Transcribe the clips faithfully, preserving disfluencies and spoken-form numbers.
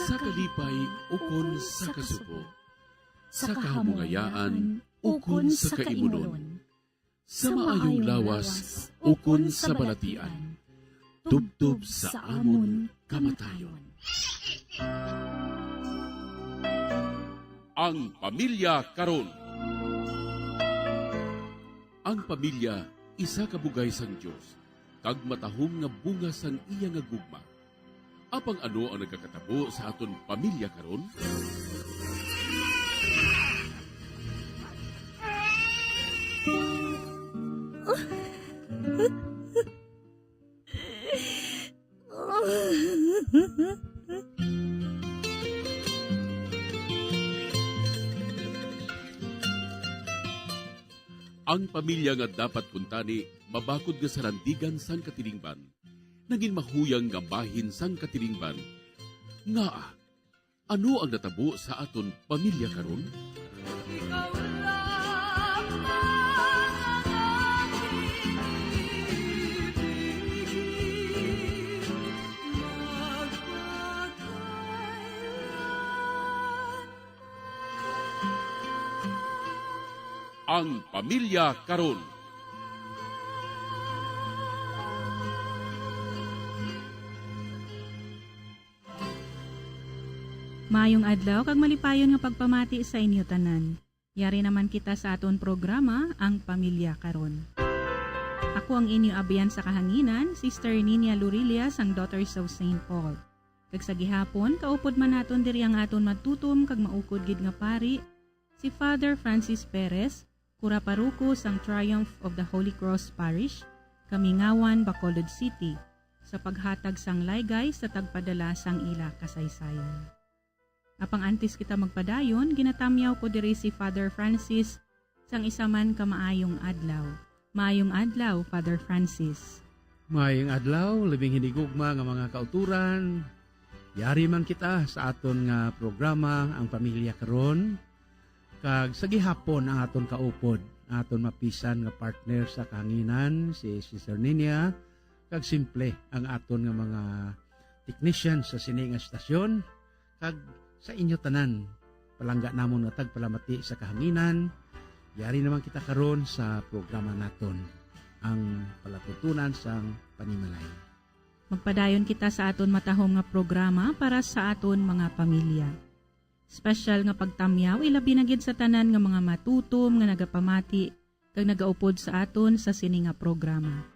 Sa kalipay ukon sa kasubo, sa kahamungayaan ukon sa kaimunon, sa maayong lawas ukon sa balatian, tubtob sa amon kamatayon. Ang pamilya karon. Ang pamilya isa ka bugay sang Dios, kag matahom nga bunga sang iya nga gugma. Apang ano ang nagakatabo sa aton pamilya karon? Ang pamilya nga dapat kuntani mabakod nga sarandigan sang katilingban, nangin mahuyang nga bahin sang katilingban. Ngaa, ano ang natabo sa aton pamilya karon? Ang pamilya karon. Maayong adlaw kag malipayon nga pagpamati sa inyo tanan. Yari naman kita sa aton programa, Ang Pamilya Karon. Ako ang inyo abyan sa kahanginan, Sister Ninia Lurilia sang Daughters of Saint Paul. Kag sa gihapon, kaupod man naton diri ang aton matutom kag maukod gid nga pari, si Father Francis Perez, kura paruko sang Triumph of the Holy Cross Parish, Kamingawan, Bacolod City, sa paghatag sang laygay sa tagpadala sang ila kasaysayan. Apang antes kita magpadayon, ginatamyaw ko diri si Father Francis sang isa man ka maayong adlaw. Maayong adlaw, Father Francis. Maayong adlaw, labing hinigugma nga mga kauturan. Yari man kita sa aton nga programa, Ang Pamilya Karon. Kag sa gihapon ang aton kaupod, aton mapisan nga partner sa kahanginan, si Sister Ninia, kag simple ang aton nga mga technician sa sini nga estasyon, kag sa inyo tanan, palangga namon nga tagpalamati sa kahanginan. Yari naman kita karon sa programa naton, ang palatuntunan sang panimalay. Magpadayon kita sa aton matahom nga programa para sa aton mga pamilya. Special nga pagtamyaw, ilabi na gid sa tanan nga mga matutom nga nagapamati kag nagaupod sa aton sa sini nga programa.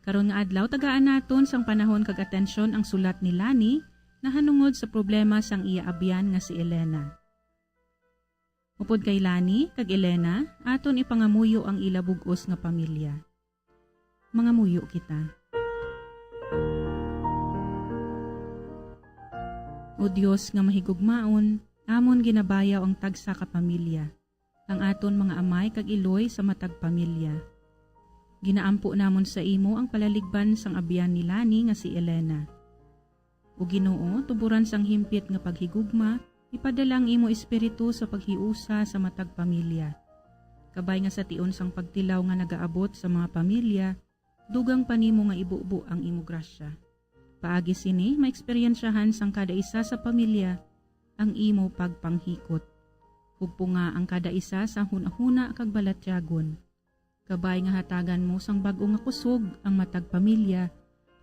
Karon nga adlaw, tagaan naton sang panahon kag atensyon ang sulat ni Lani nahanungod sa problema sang iya abyan nga si Elena. Upod kay Lani kag Elena, aton ipangamuyo ang ila bug-os nga pamilya. Mangamuyo kita. O Dios nga mahigugmaon, amon ginabayaw ang tagsa ka pamilya, ang aton mga amay kag iloy sa matag pamilya. Ginaampo namon sa imo ang palaligban sang abyan ni Lani nga si Elena. O Ginoo, tuburan sang himpit nga paghigugma, ipadala ang imo Espiritu sa paghiusa sa matag pamilya. Kabay nga sa tion sang pagtilaw nga nagaabot sa mga pamilya, dugang pa nimo nga ibubo ang imo grasya. Paagi sini, maeksperiensyahan sang kada isa sa pamilya ang imo pagpanghikot. Hugpo nga ang kada isa sa hunahuna kag balatyagon. Kabay nga hatagan mo sang bag-o nga kusog ang matag pamilya,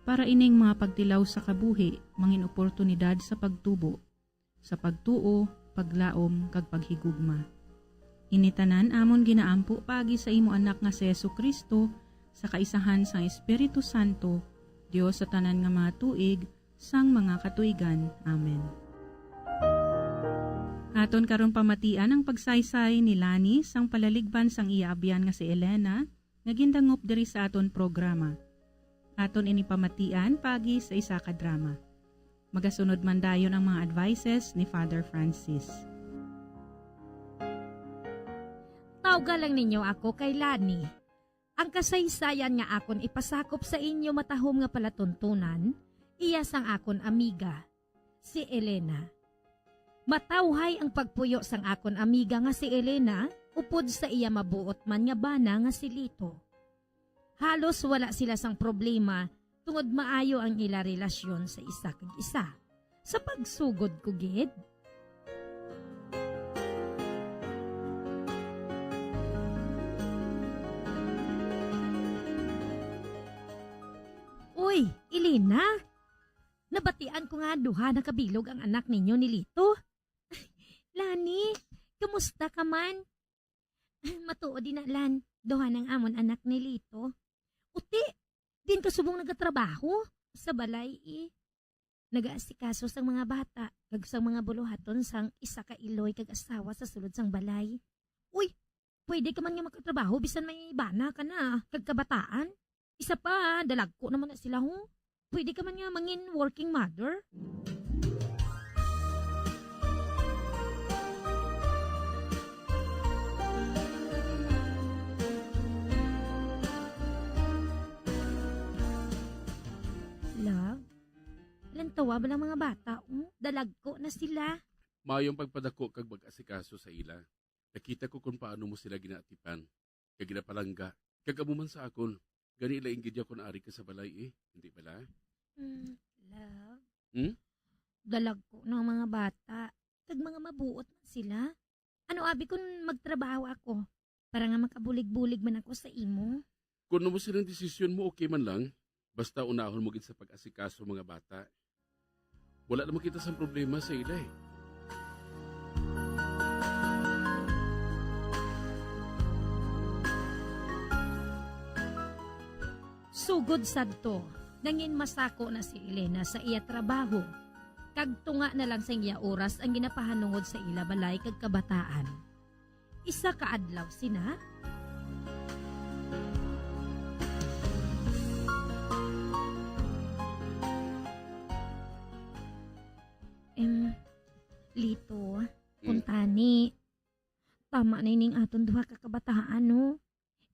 para ining mga pagtilaw sa kabuhi mangin oportunidad sa pagtubo, sa pagtuo, paglaom, kag paghigugma. Ini tanan amon ginaampo paagi sa imo Anak nga si Jesu-Cristo, sa kaisahan sang Espiritu Santo, Dios sa tanan nga mga tuig, sang mga katuigan. Amen. Aton karon pamatian ang pagsaysay ni Lani sang palaligban sang iya abyan nga si Elena, nga gindangop diri sa aton programa. Aton ini pamatian paagi sa isa ka drama. Magasunod man dayon ang mga advices ni Father Francis. Tawga lang ninyo ako kay Lani. Ang kasaysayan nga akon ipasakop sa inyo matahom nga palatuntunan, iya sang akon amiga, si Elena. Matawhay ang pagpuyo sang akon amiga nga si Elena upod sa iya mabuot man nga bana nga si Lito. Halos wala sila sang problema tungod maayo ang ila relasyon sa isa kag isa. Sa pagsugod ko gid. Uy, Elena! Nabatian ko nga duha na kabilog ang anak ninyo ni Lito. Lani, kamusta ka man? Matuod din na, Lan. Duha nang amon anak ni Lito. Uti, din ka subong nagatrabaho sa balay, eh. Nagaasikaso sang mga bata kag sang mga buluhaton sang isa ka iloy kag asawa sa sulod sang balay. Uy, pwede ka man nga makatrabaho bisan may bana ka na kag kabataan. Isa pa, dalagko naman na sila, ho. Pwede ka man nga mangin working mother. Love, lantawa ba lang mga bata, oh? Dalagko na sila. Maayong pagpadako kag mag-asikaso sa ila. Nakita ko kung paano mo sila ginaatipan, kag ginapalangga, kag amo man sa akon, gani lain gid ya kon ari ka sa balay, eh, hindi bala? Hmm, love. Hmm? Dalagko na ang mga bata, kag mga mabuot man sila. Ano abi kung magtrabaho ako para nga makabulig-bulig man ako sa imo? Kung ano mo silang desisyon mo, okay man lang. Basta unahon mo gid sa pag-asikaso mga bata. Wala naman kita sang problema sa ila, eh. Sugod sadto, nangin masako na si Elena sa iya trabaho, kag tunga na lang sa iya oras ang ginapahanungod sa ila balay kag kabataan. Isa ka adlaw sina. Em, Lito, Hmm. kuntani, tama na ining aton duha ka kabataan, no?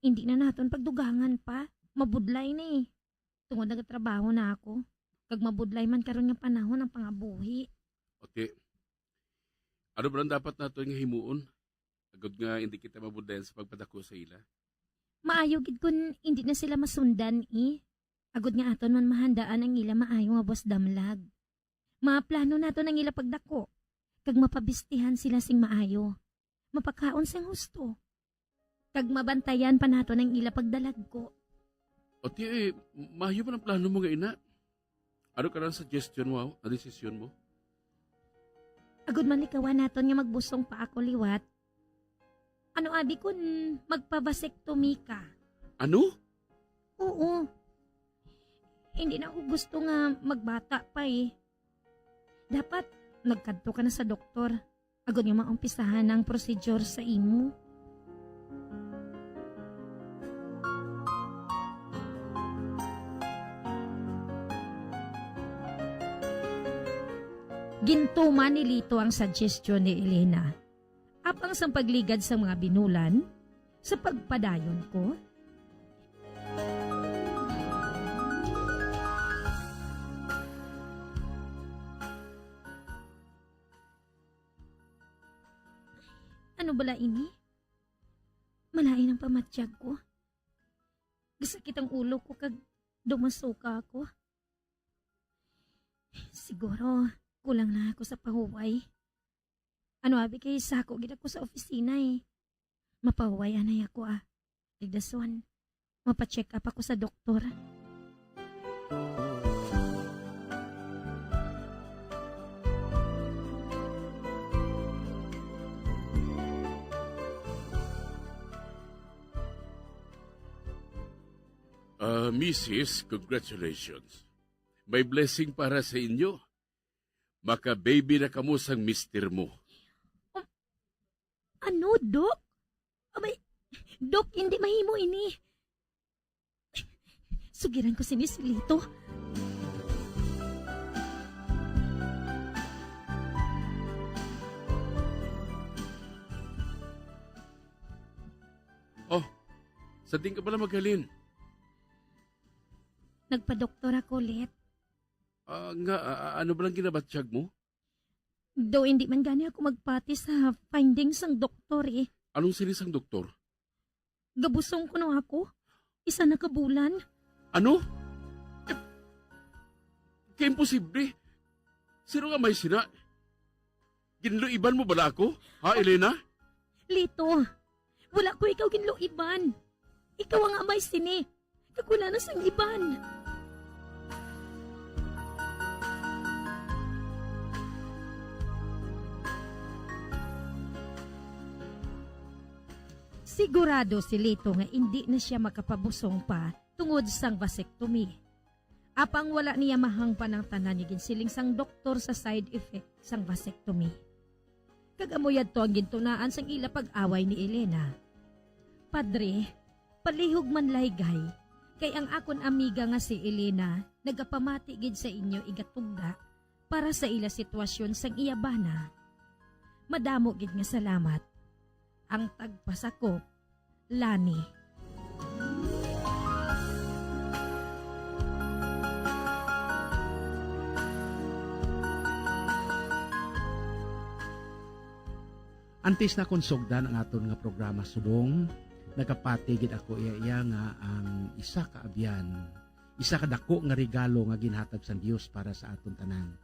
Indi na naton pagdugangan pa. Mabudlay ni. Tungod nagatrabaho na ako, kag mabudlay man karon nga panahon ang pangabuhi. Ate, ano ba ang dapat naton nga himuon? Agod nga hindi kita mabudlayan sa pagpadako sa ila. Maayo gid kun indi na sila masundan, eh. Agod nga aton man mahandaan ang ila maayo nga buwas damlag. Maplano naton ang ila pagdako, kag mapabistihan sila sing maayo. Mapakaon sing husto, kag mabantayan pa naton ang ila pagdalagko. Ati, eh, maayo man ang plano mo nga ina. Ano ka lang suggestion mo, ang desisyon mo? Agod man likawan naton nga magbusong pa ako liwat. Ano abi kun magpa-vasectomy ka? Ano? Oo. Hindi na ako gusto nga magbata pa eh. Dapat nagkadto ka na sa doktor. Agod nga maumpisahan ang procedure sa imo. Gintuman ni Lito ang suggestion ni Elena. Apang sang pagligad sa mga binulan, sa pagpadayon ko, Ano bala ini? Malain ang pamatyag ko. Gasakit ang ulo ko kag dumasuka ako. Siguro, kulang lang ako sa pahuway. Ano abi kay sako gid ako sa opisina eh. Mapahuway anay ako ah. Kag dason, mapa-check up ako sa doktor. Ah, misis, congratulations. May blessing para sa inyo. Maka-baby na kamo sang mister mo. Um, ano, Doc? Amay, Doc, hindi mahimo ini. Sugiran ko sini si Lito. Oh, sa din ka pala maghalin? Nagpadoktor ako, Let. Ah, nga, ah, ano ba lang ginabatyag mo? Daw hindi man gani ako magpati sa findings sang doktor eh. Anong siling sang doktor? Gabusong kuno ako. Isa na ka bulan. Ano? Eh, kaimposible. Sino nga may sina? Ginluiban mo bala ako? Ha, Elena? Lito, wala ko ikaw ginluiban. Ikaw ang amay sini. Kag wala na sang iban. Sigurado si Lito nga indi na siya makapabusong pa tungod sang vasectomy. Apang wala niya mahangpan ang tanan nga ginsiling sang doktor sa side effect sang vasectomy. Kag amo yadto ang gintunaan sang ila pag-away ni Elena. Padre, palihog man laygay, kay ang akon amiga nga si Elena nagapamati gid sa inyo igatugda para sa ila sitwasyon sang iya bana. Madamo gid nga salamat. Ang tagpasakop, Lani. Antes na kon sugdan ang aton nga programa subong, nagapati gid ako iya-iya nga ang isa ka abyan, isa ka dako nga regalo nga ginhatag sang Dios para sa aton tanan.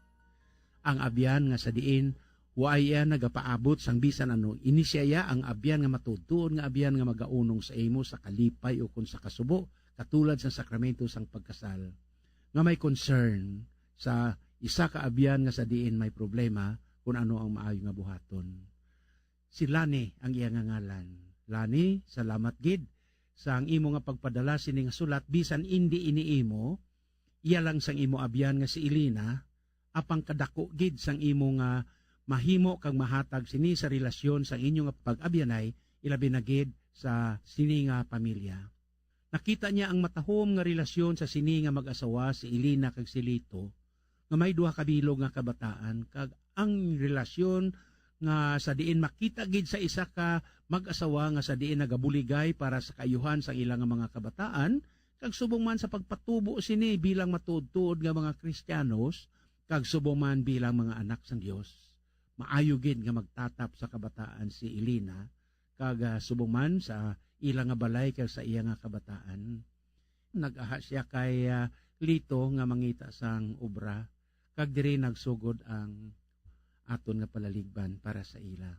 Ang abyan nga sa diin wa iya nagapaabot sang bisan ano, ini sia iya ang abyan nga matuod-tuod nga abyan nga magaunong sa imo sa kalipay ukon sa kasubo, katulad sang sakramento sang pagkasal, nga may concern sa isa ka abyan nga sa diin may problema kon ano ang maayo nga buhaton. Si Lani ang iya nga ngalan. Lani, salamat gid sa ang imo nga pagpadala sini nga sulat, bisan indi ini imo, iya lang sang imo abyan nga si Elena, apang kadako gid sang imo nga mahimo kag mahatag sini sa relasyon sang inyo nga pag-abyanay, ilabi na gid sa sini nga pamilya. Nakita niya ang matahom nga relasyon sa sini nga mag-asawa, si Elena kag si Lito, nga may duha ka bilog nga kabataan, kag ang relasyon nga sa diin makita gid sa isa ka mag-asawa nga sa diin nagabuligay para sa kaayuhan sang ila nga mga kabataan, kag subong man sa pagpatubo sini bilang matuod-tuod nga mga Kristiyanos, kag subong man bilang mga anak sang Dios. Maayo gid nga magtatap sa kabataan si Elena, kag, ah, subong man sa ila nga balay kag sa iya nga kabataan. Nag-aha sia kay, ah, Lito nga mangita sang obra, kag diri nagsugod ang aton nga palaligban para sa ila.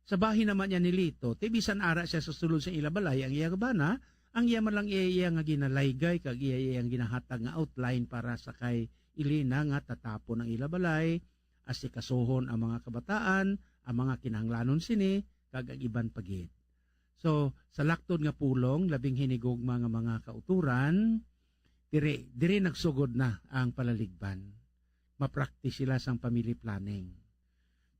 Sa bahin naman niya ni Lito, ti bisan ara sia sa sulod sa ila balay, ang iya bana, ang iya man lang iya, iya nga ginalaygay kag iya, iya nga ginahatag nga outline para sa kay Elena nga tatapon ang ila balay, asikasuhon ang mga kabataan, ang mga kinahanglanon sini, kag ang iban pa gid. So, sa laktod nga pulong, labing hinigugma nga mga kauturan, diri, diri nagsugod na ang palaligban. Mapraktis sila sang family planning.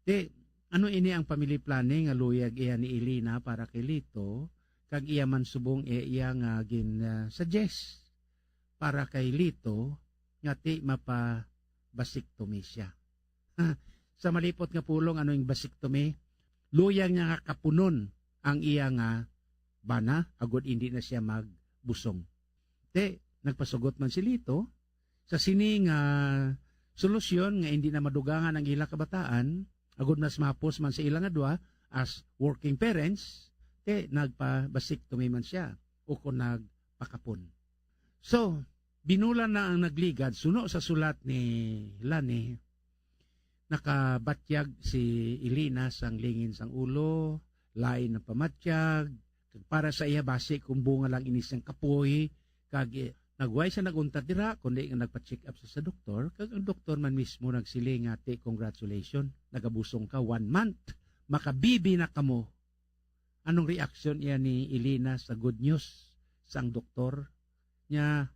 Ti, ano ini ang family planning nga luyag iya ni Elena para kay Lito, kag iya man subong iya, iya nga gin, ah, suggest para kay Lito nga ti mapa-vasectomy siya? Sa malipot nga pulong, ano ang vasectomy? Luyag niya nga kapunon ang iya nga bana agod indi na sia magbusong. Ti, nagpasugot man si Lito, sa sini nga solusyon nga indi na madugangan ang ila kabataan, agod mas mahapos man sa ila nga duha as working parents, ti nagpa-vasectomy man sia o kon nagpakapon. So, binulan na ang nagligad, suno sa sulat ni Lani, nakabatyag si Elena sang lingin sang ulo, lain ang pamatyag, kag para sa iya basi kung bunga lang ini sang kapoy, kag, eh, nagway sa nag-untat dira, kundi nga nagpa-check up sa, sa doktor, kag ang doktor man mismo nagsiling nga, "Ti, congratulations, nagabusong ka, one month, makabibi na kamo." Anong reaksyon iya ni Elena sa good news sang doktor? Niya,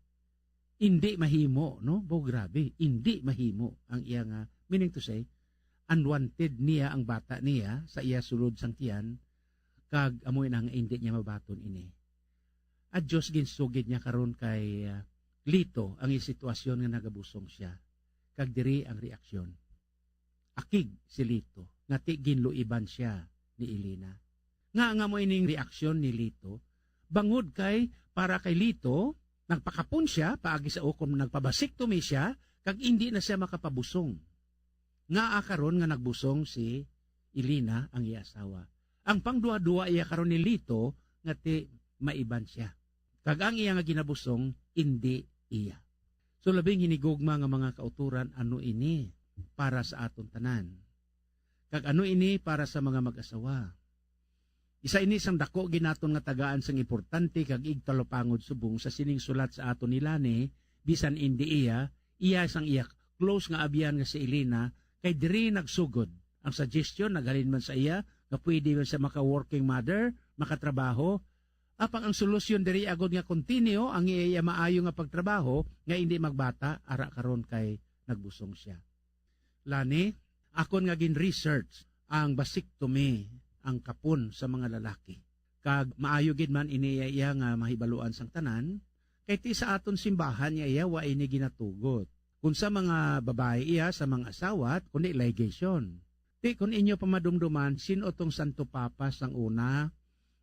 hindi mahimo, no? Bo, grabe, hindi mahimo ang iya nga, meaning to say, unwanted niya ang bata niya sa iya sulod sang tiyan, kag amo na nga hindi niya mabaton ini. At Diyos, ginsugid niya karon kay, ah, Lito ang sitwasyon nga nagabusong siya, kag diri ang reaksyon. Akig si Lito nga ti ginluiban siya ni Elena. Nga nga mo ining reaksyon ni Lito, bangod kay para kay Lito, nagpakapon siya paagi sa ukon nagpabasiktomi siya, kag indi na siya makapabusong. Ngaa karon nga nagbusong si Elena, ang iya asawa? Ang pangduha-duha iya karon ni Lito nga ti maiban siya. Kag ang iya nga ginabusong, indi iya. So, labing hinigugma nga mga kauturan, ano ini? para sa aton tanan. Kag ano ini para sa mga mag-asawa? Isa ini sang daku gid naton nga tagaan sang importante kag igtalupangod subong sa sining sulat sa aton ni Lani, bisan indi iya, iya sang iya close nga abyan nga si Elena, kay diri nagsugod. Ang suggestion naghalin man sa iya nga pwede man siya maka-working mother, makatrabaho. Apang ang solusyon diri agod nga continue ang iya, iya maayo nga pagtrabaho nga indi magbata, ara karon kay nagbusong siya. Lani, akon nga gin-research ang vasectomy, ang kapon sa mga lalaki. Kag maayo gid man ini iya, iya nga mahibaluan sang tanan, kay ti sa aton simbahan nga iya wa ini ginatugot. Kung sa mga babayi iya sa mga asawa, kundi ligation. Ti kun inyo pamadumduman, sin-o tong Santo Papa sang una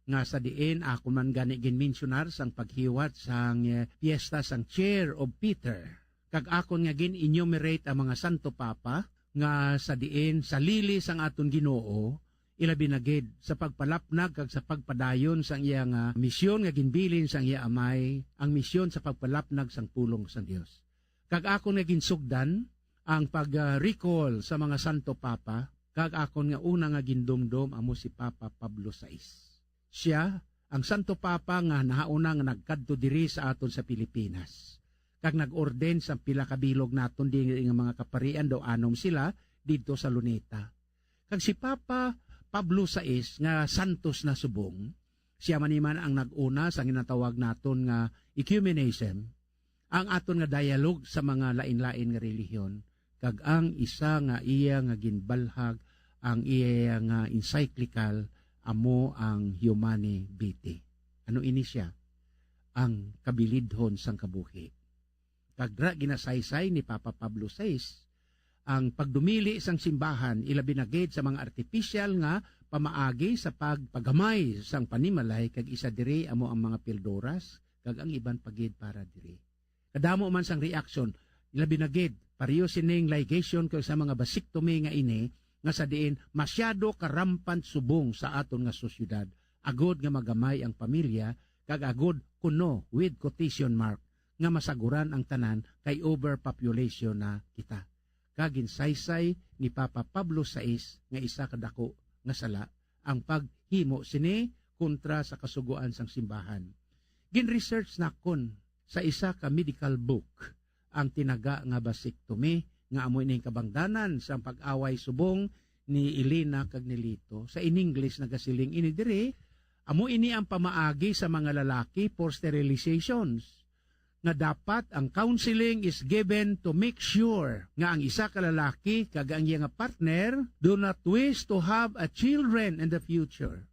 nga sa diin akon man gani ginmensyonar sang paghiwat sang, eh, piyesta sang Chair of Peter? Kag akon nga gin-enumerate ang mga Santo Papa nga sa diin sa lili sang aton Ginoo, ilabi na gid sa pagpalapnag kag sa pagpadayon sang iya nga misyon nga ginbilin sang iya Amay, ang misyon sa pagpalapnag sang pulong sang Dios. Kag akon nga ginsugdan ang pag-recall sa mga Santo Papa, kag akon nga una nga gindumdom amo si Papa Pablo sais. Sia ang Santo Papa nga nahauna nga nagkadto diri sa aton sa Pilipinas, kag nag-orden sa pila ka bilog naton diri nga mga kaparian, daw anom sila didto sa Luneta. Kag si Papa Pablo sais nga santos na subong, sia man ni man ang nag-una sa ginatawag naton nga ecumenism, ang aton nga dialogue sa mga lain-lain nga relihiyon, kag ang isa nga iya nga ginbalhag, ang iya nga encyclical, amo ang Humanae Vitae. Ano ini sia? Ang kabilidhon sang kabuhi. Kag ra ginasaysay ni Papa Pablo sais ang pagdumili sang simbahan, ilabi na gid sa mga artipisyal nga pamaagi sa pagpagamay sang panimalay, kag isa diri amo ang mga pildoras, kag ang iban pa gid para diri. Kadamo man sang reaksyon, labi na gid pareho sining ligation kag sa mga vasectomy nga ini, nga sa diin masyado ka rampant subong sa aton nga sosyedad, agod nga magamay ang pamilya, kag agod kuno, with quotation mark, nga masaguran ang tanan kay overpopulation na kita. Kag ginsaysay ni Papa Pablo sais nga isa ka daku nga sala ang paghimo sini kontra sa kasugoan sang simbahan. Gin-research nakon sa isa ka medical book ang tinaga nga vasectomy, nga amo ini ang kabangdanan sang pag-away subong ni Elena kag ni Lito. Sa in English nagasiling ini diri, amo ini ang pamaagi sa mga lalaki for sterilizations, nga dapat ang counseling is given to make sure nga ang isa ka lalaki kag ang iya nga partner do not wish to have a children in the future,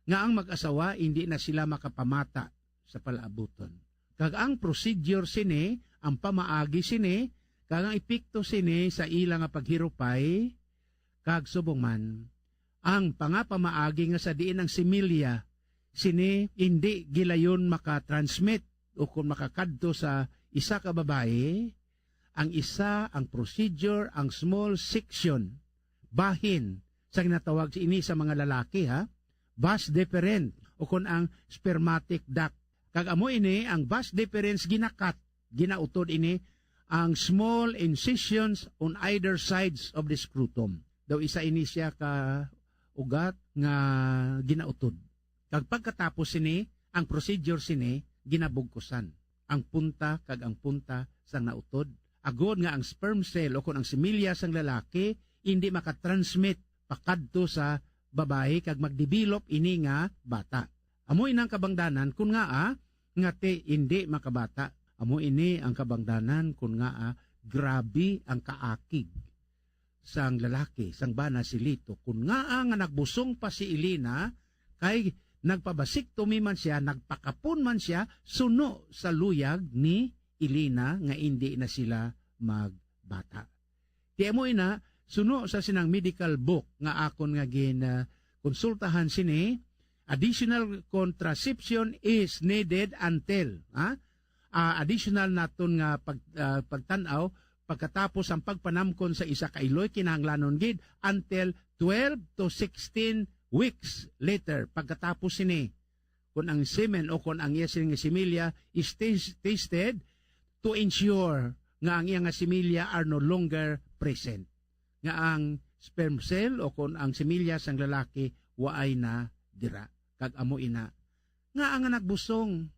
nga ang mag-asawa indi na sila makapamata sa palaabuton. Kag ang procedure sini, ang pamaagi sini, kag ang epekto sini sa ila nga paghirupay, kag subong man, ang pangapamaagi nga sa diin ang similya sini indi gilayon maka-transmit o kon makakadto sa isa ka babayi, ang isa, ang procedure, ang small section, bahin sa ginatawag ini sa mga lalaki, ha, vas deferent, o kon ang spermatic duct. Kag amo ini ang vas deferens ginakat, ginautod ini ang small incisions on either sides of the scrotum. Daw isa ini siya ka ugat nga ginautod. Kag pagkatapos sini, ang procedure sini ginabugkusan, ang punta kag ang punta sang nautod, agod nga ang sperm cell o kon ang similya sang lalaki indi makatransmit pakadto sa babayi kag magdevelop ini nga bata. Amo inang kabangdanan kon ngaa nga ti indi makabata. Amo ini ang kabangdanan kon ngaa grabe ang kaakig sang lalaki, sang bana si Lito, kon ngaa nga nagbusong pa si Elena, kay nagpabasiktomi man siya, nagpakapon man siya, suno sa luyag ni Elena nga indi na sila magbata. Ti amo ina, suno sa sinang medical book nga akon nga gin, ah, konsultahan sini, additional contraception is needed until, ha? Ah, additional naton nga pag-, ah, pagtan-aw pagkatapos ang pagpanamkon sa isa ka iloy, kinahanglanon gid until twelve to sixteen weeks later pagkatapos sini, kung ang semen o kung ang iya sini nga similya is tas-, tested to ensure nga ang iya nga similya are no longer present. nga ang sperm cell o kon ang similya sang lalaki waay na dira. Kag amo ina nga ang nagbusong.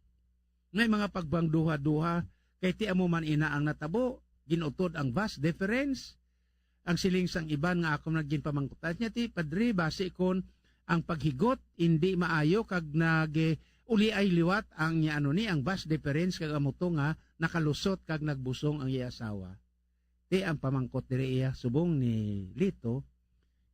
May mga pagbangduha-duha, kay ti amo man ina ang natabo, ginutod ang vas deferens. Ang siling sang iban nga ako nagginpamangkutan niya, ti, "Padre, basi kon ang paghigot indi maayo kag nag-, eh, uliay liwat ang niya, ano ni, ang vas deferens, kag amo to nga nakalusot kag nagbusong ang iya asawa." Ti ang pamangkot diri iya subong ni Lito,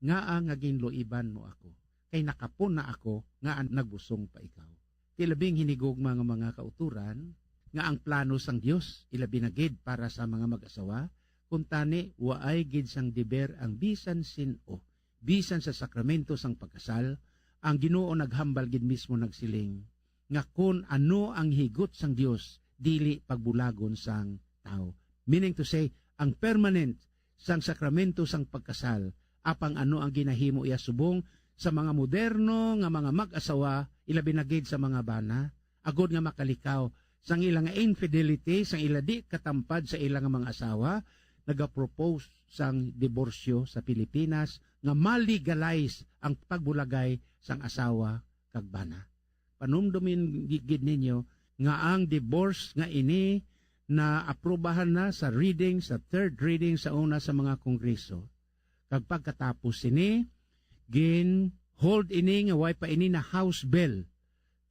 "Ngaa nga ginluiban mo ako? Kay nakapon na ako nga an-, nagbusong pa ikaw." Ti labing hinigugma nga mga kauturan nga ang plano sang Dios ilabi na gid para sa mga mag-asawa, kuntani waay gid sang deber ang bisan sin-o, bisan sa sakramento sang pagkasal, ang Ginoo naghambal gid mismo nagsiling nga kon ano ang higot sang Dios, dili pagbulagon sang tawo. Meaning to say, ang permanent sang sakramento sang pagkasal, apang ano ang ginahimo iya subong sa mga moderno nga mga mag-asawa, ilabi na gid sa mga bana, agod nga makalikaw sang ila nga infidelity, sang ila di katampad sa ila nga mga asawa, nagapropose sang diborsyo sa Pilipinas nga ma-legalize ang pagbulagay sang asawa kag bana. Panumdomin gi-, gid ninyo nga ang divorce nga ini naaprubahan na sa reading, sa third reading sa una sa mga kongreso. Kag pagkatapos sini, gin-hold ini nga way pa ini na House bill.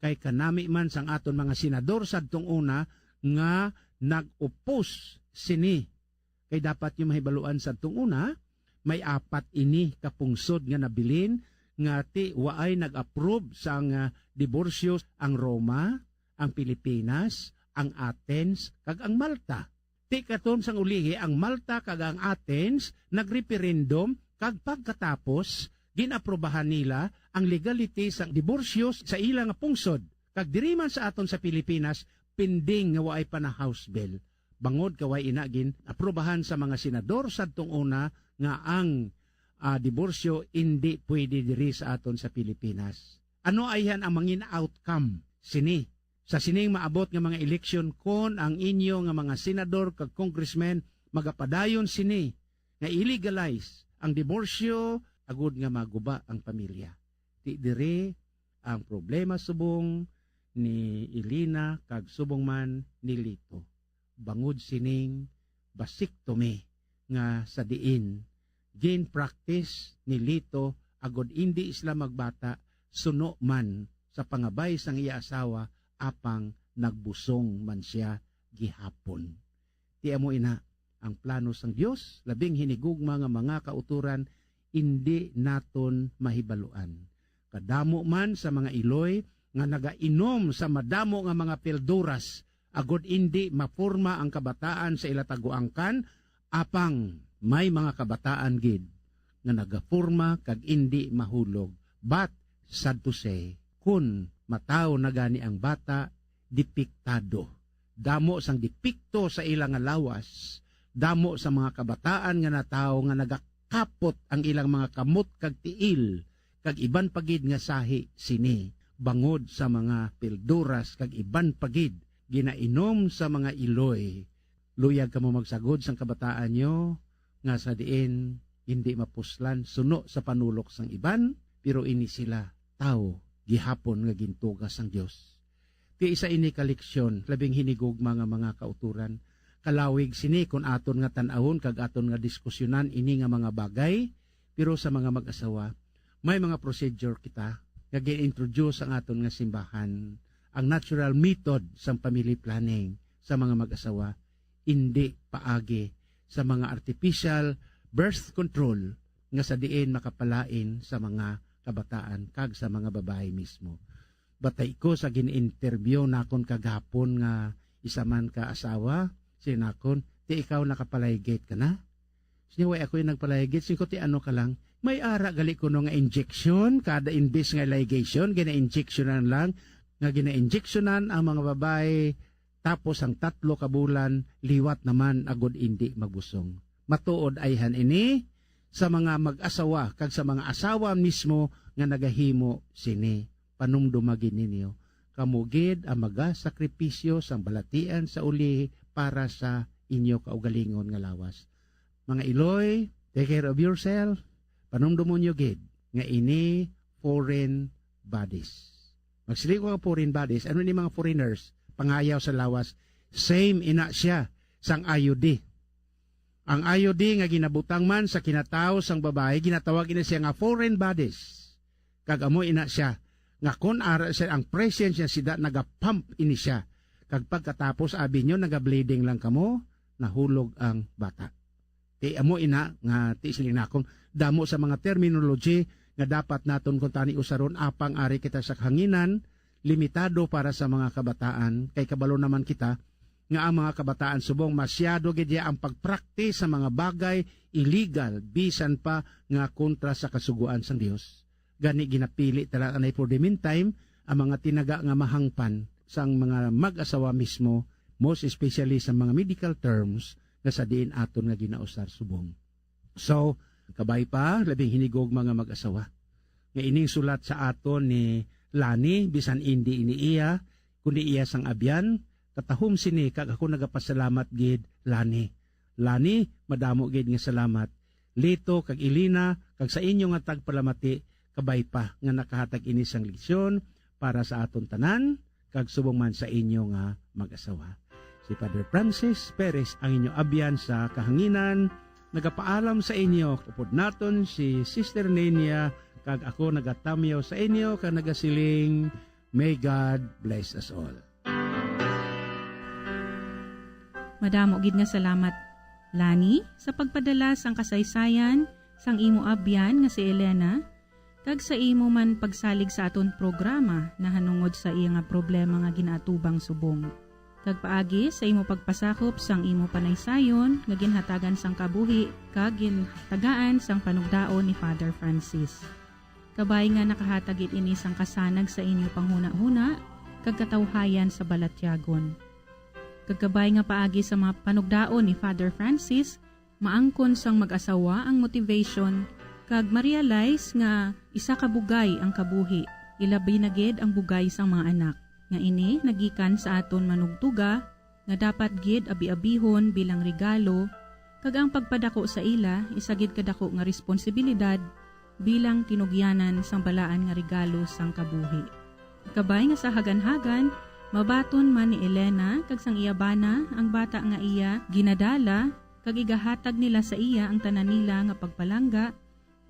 Kay kanami man sang aton mga senador sadtong una nga nag-oppose sini. Kay dapat niyo mahibaluan, sadtong una, may apat ini ka pungsod nga nabilin nga ti waay nag-approve sang, ah, diborsyo: ang Roma, ang Pilipinas, ang Athens, kag ang Malta. Ti katon sang ulihi, ang Malta kag ang Athens nagreferendum, kag pagkatapos gin-aprobahan nila ang legality sang diborsyo sa ila nga pungsod. Kag diri man sa aton sa Pilipinas, pending nga waay pa na House bill. Bangod kay way ina gin-aprobahan sa mga senador sadtong una nga ang, ah, diborsyo indi pwede diri sa aton sa Pilipinas. Ano ayhan ang mangin outcome sini? Sa sining maabot nga mga eleksyon, kon ang inyo nga mga senador kag congressmen magapadayon sini nga i-legalize ang diborsyo agud nga maguba ang pamilya. Ti diri ang problema subong ni Elena kag subong man ni Lito, bangod sining vasectomy nga sa diin gin-practice ni Lito agud indi sila magbata, suno man sa pangabay sang iya asawa, apang nagbusong man sia gihapon. Ti amo ina ang plano sang Dios, labing hinigugma nga mga kauturan indi naton mahibaluan. Kadamo man sa mga iloy nga nagainom sa madamo nga mga pilduras, agud indi maporma ang kabataan sa ila taguangkan, apang may mga kabataan gid nga nagaporma kag indi mahulog. But sad to say, kun matawo na gani ang bata, depektado. Damo sang depekto sa ila nga lawas, damo sa mga kabataan nga natawo nga nagakapot ang ilang mga kamot kag tiil, kag iban pa gid nga sahi sini, bangod sa mga pilduras kag iban pa gid ginainom sa mga iloy. Luyag kamo magsagod sang kabataan nyo nga sa diin hindi mapuslan suno sa panulok sang iban, pero ini sila tawo gihapon nga gintuga sang Dios. Ti isa ini ka leksyon, labing hinigugma nga mga kauturan. Kalawig sini kon aton nga tan-awon kag aton nga diskusyonan ini nga mga bagay, pero sa mga mag-asawa, may mga procedure kita nga gin-introduce sang aton nga simbahan, ang natural method sang family planning sa mga mag-asawa, indi paagi sa mga artificial birth control nga sa diin makapalain sa mga kabataan kag sa mga babayi mismo. Batay ko sa gin-interview nakon kagapon nga isa man ka asawa, siling nakon, "Ti ikaw nakapalaygit ka na?" Siya, "Way ako yung nagpalaygit." Siling ko, "Ti ano ka lang?" May ara gali kuno nga injection, kada imbis nga ligation, gina-injectionan lang, nga gina-injectionan ang mga babae, tapos ang tatlo ka bulan, liwat naman agud indi magbusong. Matuod ayhan ini sa mga mag-asawa kag sa mga asawa mismo nga nagahimo sini. Panumduma gid ninyo, kamo gid ang magasakripisyo sang balatian sa ulihi para sa inyo kaugalingon nga lawas. Mga iloy, Take care of yourself. Panumdumon nyo gid nga ini foreign bodies. Magsiling ko nga foreign bodies, ano ni mga foreigners? Pangayaw sa lawas. Same ina siya sang I U D. Ang I U D nga ginabutang man sa kinatawo sang babayi, ginatawag ina siya nga foreign bodies. Kag amo ina siya, nga kon ara siya ang presence niya, sida nagapump ini siya. Kag pagkatapos, abi nyo, nagableeding lang kamo, nahulog ang bata. Kay amo ina nga ti siling nakon, damo sa mga terminology nga dapat naton kuntani usaron apang ari kita sa kahanginan, limitado para sa mga kabataan, kay kabalo naman kita nga ang mga kabataan subong masyado gid ya ang pagpraktis sa mga bagay illegal, bisan pa nga kontra sa kasugoan sang Dios. Gani ginapili ta lang anay for the meantime ang mga tinaga nga mahangpan sang mga mag-asawa mismo, most especially sa mga medical terms nga sa diin aton nga ginausar subong. So, kabay pa, labing hinigog mga mag-asawa, nga ining sulat sa aton ni Lani, bisan indi ini iya, kundi iya sang abyan, katahom sini, kag ako nagapasalamat gid, Lani. Lani, madamo gid nga salamat. Lito kag Elena, kag sa inyo nga tagpalamati, kabay pa nga nakahatag ini sang leksyon para sa aton tanan, kag subong man sa inyo nga mag-asawa. Si Father Francis Perez ang inyo abyan sa kahanginan, nagapaalam sa inyo. Upod naton si Sister Nenia, kag ako nagatamyaw sa inyo kag nagasiling, "May God bless us all." Madamo gid nga salamat, Lani, sa pagpadala sang kasaysayan sang imo abyan nga si Elena, kag sa imo man pagsalig sa aton programa nahanungod sa iya nga problema nga ginaatubang subong, kag paagi sa imo pagpasakop sang imo panaysayon nga ginhatagan sang kabuhi kag gintagaan sang panugdaon ni Father Francis. Kabay nga nakahatag gid ini sang kasanag sa inyo panghunahuna kag katawhayan sa balatyagon. Kag kabay nga paagi sa mga panugdaon ni Father Francis, maangkon sang mag-asawa ang motivation kag ma-realize nga isa ka bugay ang kabuhi, ilabi na gid ang bugay sang mga anak, nga ini nagikan sa aton manugtuga nga dapat gid abi-abihon bilang regalo, kag ang pagpadako sa ila isa gid ka dako nga responsibilidad bilang tinugyanan sang balaan nga regalo sang kabuhi. Kabay nga sa haganhagan, mabaton man ni Elena kag sang iya bana ang bata nga iya ginadala, kag igahatag nila sa iya ang tanan nila nga pagpalangga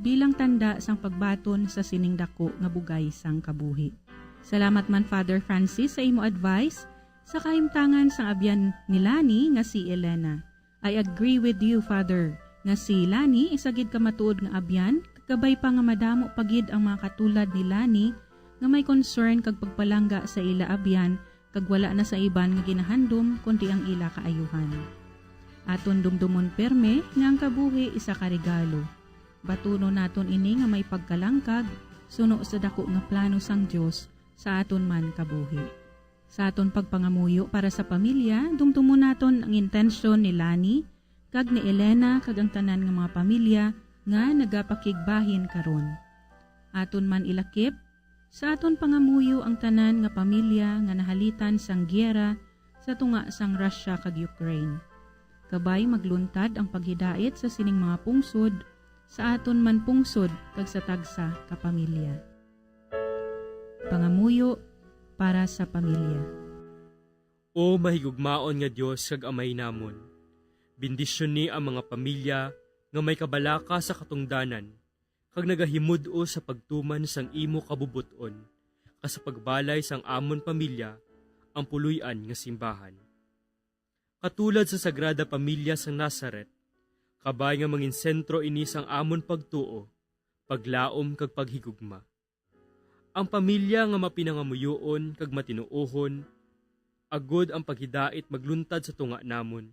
bilang tanda sang pagbaton sa sining dako nga bugay sang kabuhi. Salamat man, Father Francis, sa imo advice sa kahimtangan sang abyan ni Lani nga si Elena. I agree with you, Father, nga si Lani isa gid ka matuod nga abyan, kag kabay pa nga madamo pa gid ang mga katulad ni Lani nga may concern kag pagpalangga sa ila abyan kag wala na sa iban nga ginahandom kundi ang ila kaayuhan. Aton dumdomon pirme nga ang kabuhi isa ka regalo. Batunon naton ini nga may pagkalangkag suno sa dako nga plano sang Dios sa aton man kabuhi. Sa aton pagpangamuyo para sa pamilya, dumdomon naton ang intensyon ni Lani kag ni Elena kag ang tanan nga mga pamilya nga nagapakigbahin karon. Aton man ilakip sa aton pangamuyo ang tanan nga pamilya nga nahalitan sang giyera sa tunga sang Russia kag Ukraine. Kabay magluntad ang paghidait sa sining mga pungsod sa aton man pungsod kag sa tagsa ka pamilya. Pangamuyo para sa pamilya. O mahigugmaon nga Dios kag Amay namon, bendisyoni ang mga pamilya nga may kabalaka sa katungdanan kag nagahimud-os sa pagtuman sang imo kabubot-on, kag sa pagbalay sang amon pamilya ang puloy-an nga simbahan. Katulad sa Sagrada Pamilya sang Nazaret, kabay nga mangin sentro ini sang amon pagtuo, paglaom kag paghigugma. Ang pamilya nga mapinangamuyoon kag matinuohon, agod ang paghidait magluntad sa tunga namon,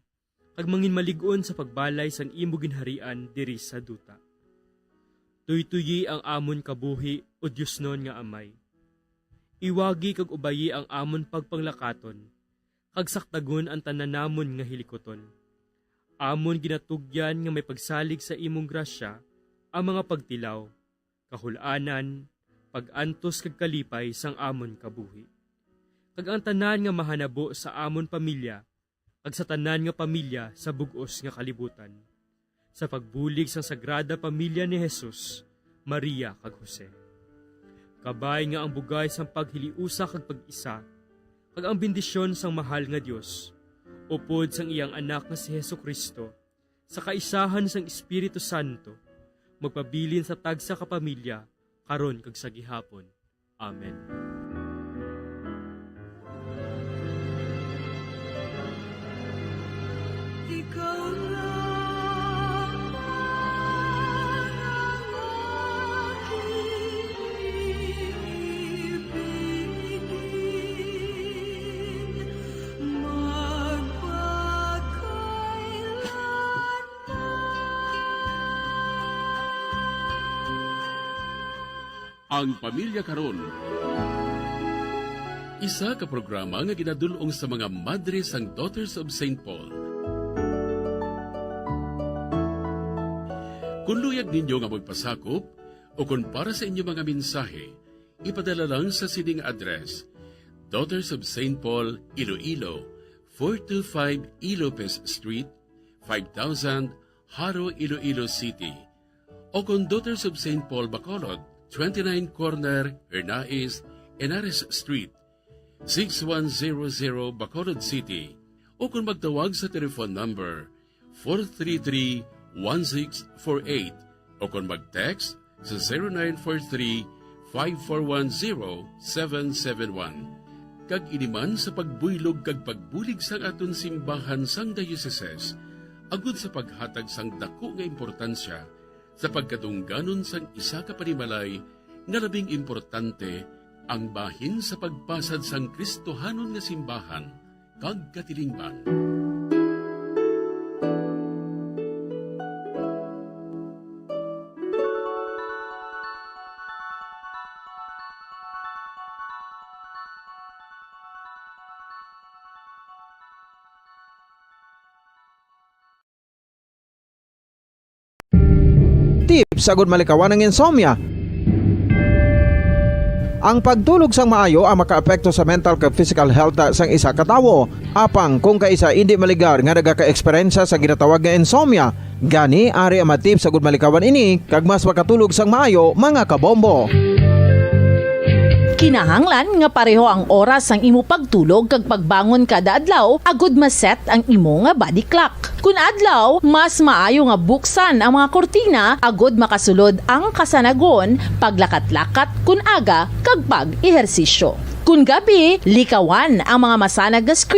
kag manginmalig-on sa pagbalay sang imo ginharian diri sa duta. Tuytoyi ang amon kabuhi, O Diosnon nga Amay. Iwagi kag ubayi ang amon pagpanglakaton, kag saktagon ang tanan namon nga hilikuton. Amon ginatugyan nga may pagsalig sa imong grasya ang mga pagtilaw, kahul-anan, pag-antos kag kalipay sang amon kabuhi, kag ang tanan nga mahanabo sa amon pamilya kag sa tanan nga pamilya sa bug-os nga kalibutan. sa pagbulig sang Sagrada Pamilya ni Jesus, Maria, kag Jose. Kabay nga ang bugay sang paghiliusa kag pag-isa, kag ang bendisyon sang mahal nga Dios, upod sang iyang Anak nga si Jesu-Cristo, sa kaisahan sang Espiritu Santo, magpabilin sa tagsa ka pamilya, karon kag sa gihapon. Amen. Ikaw lamang ang aking ibigin, magpakailanman. Ang Pamilya Karon, isa ka programa nga ginadul-ong sa mga madre sang Daughters of Saint Paul. Kung luyag ninyo nga magpasakop o kung para sa inyo mga mensahe, ipadala lang sa sining address: Daughters of Saint Paul, Iloilo, four two five Ilopez Street, five thousand, Jaro, Iloilo City, o kon Daughters of Saint Paul, Bacolod, twenty-nine corner Hernais, Henares Street, six one zero zero, Bacolod City, o kon magtawag sa telephone number four three three, one six four eight, o kon mag-text sa zero nine four three, five four one, zero seven seven one. Kag ini man sa pagbuylog kag pagbulig sang aton simbahan sang dioceses, agud sa paghatag sang daku nga importansya sa pagkadungganon sang isa ka panimalay nga labing importante, ang bahin sa pagpasad sang Kristohanon nga simbahan kag katilingban. Tips agud malikawan ang insomnia. Ang pagtulog sang maayo ang makaapekto sa mental kag physical health sang isa ka tawo. Apang kung kaisa indi maligar nga nagaka-eksperyensya sa ginatawag nga insomnia, gani ari ang mga tips agud malikawan ini kag mas makatulog sang maayo, mga kabombo. Kinahanglan nga pareho ang oras sang imo pagtulog kag pagbangon kada adlaw agud ma-set ang imo nga body clock. Kun adlaw, mas maayo nga buksan ang mga kurtina agud makasulod ang kasanagon, paglakat-lakat kun aga, kag pag-ehersisyo. Kun gabi, likawan ang mga masanag nga screen